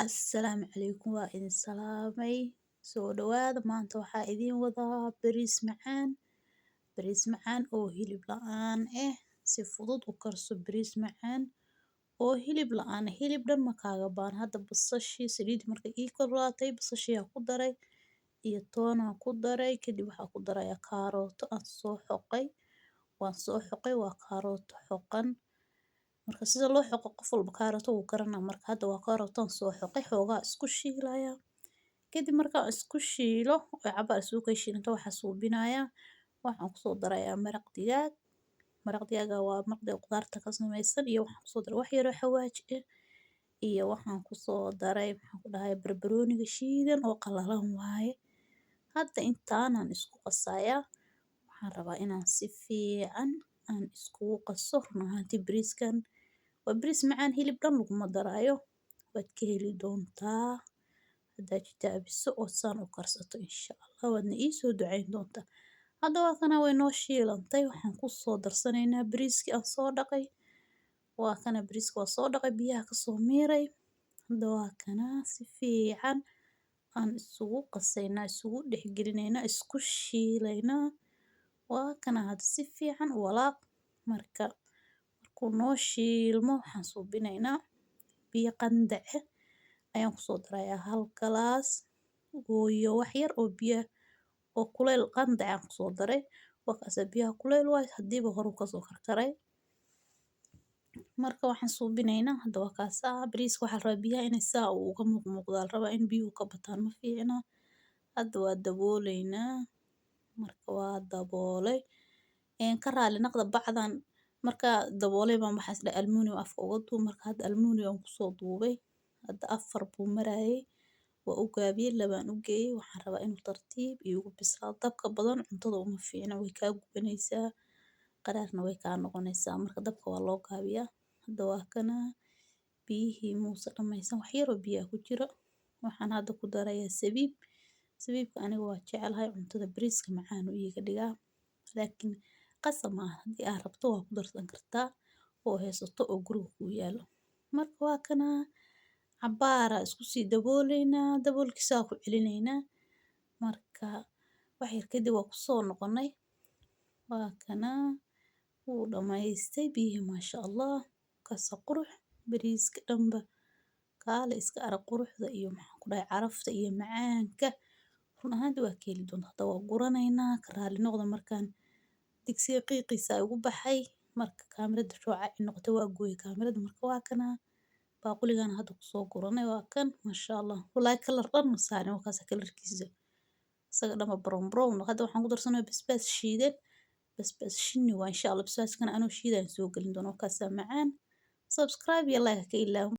Assalaamu calaykum, waa idin salaamay. Soo dhawaada. Maanta waxaa idiin wadaa bariis macaan, bariis macaan oo hilib la'aan ah. Si fudud u karso bariis macaan oo hilib la'aan ah. Hilib dhan ma kaaga baahan. Hadda basashii saliid markay ii kululaatay, basashii aan ku daray iyo toon aan ku daray. Kadib waxaa ku darayaa kaarooto aan soo xoqay. Waan soo xoqay, waa kaarooto xoqan. Marka sida loo xoqo qof walba kaarooto wuu garanaa. Marka hadda waa kaarooto aan soo xoqay, xoogaa isku shiilaya. Kadib markaan isku shiilo oo cabaar isugu kay shiilanto, waxaa suubinayaa, waxaan kusoo darayaa maraq digaag. Maraq digaaga waa maraq digaag qudaarta ka samaysan, iyo waxaan kusoo daray wax yar oo xawaaji ah, iyo waxaan kusoo daray, maxaan ku dhahay, barbarooniga shiidan oo qalalan waaye. Hadda intaanan isku qasayaa. Waxaan rabaa inaan si fiican aan iskugu qaso. Run ahaantii bariiskan waa bariis macaan, hilib dhan laguma daraayo. Waad ka heli doontaa haddaad tijaabiso oo saan u karsato, insha Allah, waadna ii soo ducayn doontaa. Hadda waa kana, way noo shiilantay. Waxaan ku soo darsanaynaa bariiskii aan soo dhaqay. Waa kana bariiska, waa soo dhaqay, biyaha ka soo miiray. Hadda waa kana, si fiican aan isugu qasaynaa, isugu dhexgelinaynaa, isku shiilaynaa. Waa kana, hadda si fiican u walaaq. Marka markuu noo shiilmo, waxaan suubinaynaa biyo qandac ah ayaan kusoo darayaa, hal galaas iyo wax yar oo biyo oo kuleyl qandac aan kusoo daray. Wakaas, biyaha kuleyl waaye, hadiiba hore uu kasoo karkaray. Marka waxaan suubinaynaa hadda waa kaasaa. Bariiska waxaa la rabaa biyaha inay saa uga muuqmuuqdaa la rabaa, in biyuhu ka bataan ma fiicna. Hadda waa dabooleynaa. Marka waa daboolay. Ka raali noqda, bacdan marka daboolay baan waxaan is dhahay aluminium afka uga duub. Marka hadda aluminium kusoo duubay. Hadda afar buu marayay, waa u gaabiyey, labaan u geeyey. Waxaan rabaa inuu tartiib iigu bislaado. Dabka badan cuntada uma fiicna, way kaa gubanaysaa, qaraarna way kaa noqonaysaa. Marka dabka waa loo gaabiyaa. Hadda waa kana, biyihii muuse dhammaysan, wax yar oo biyaa ku jiro. Waxaan hadda ku darayaa sabiib. Sabiibka aniga waa jecelahay, cuntada bariiska macaan uu iiga dhigaa, laakiin qasab maaha. Haddii aad rabto waa ku darsan kartaa oo haysato oo guriga kuu yaalo. Marka waa kana, cabaara isku sii dabooleynaa, daboolkiisa ku celinaynaa. Marka wax yar kadib waa kusoo noqonay. Waa kana, wuu dhamaystay biyihii, maasha Allah, kasa qurux bariiska dhanba. Kaale iska arag quruxda iyo, maxaan ku dhahay, carafta iyo macaanka. Run ahaantii waa ka heli doontaa. Hadda waa guranaynaa. Ka raali noqda, markaan digsiga qiiqiisa ugu baxay, marka kaamirada shucaac ay noqotay, waa gooyey kaamirada. Marka waa kana, baaquligana hadda kusoo guranay, waa kan, maasha Allah. Walaahi kalar dhan ma saarin, waa kaas kalarkiisa, isaga dhanba brown brown. Hadda waxaan ku darsanaya basbaas shiidan, basbaas shinni waa. Insha Allah basbaaskana anoo shiidaan soo gelin doona. Waa kaasaa macaan. Subscribe iyo like ka ilaawin.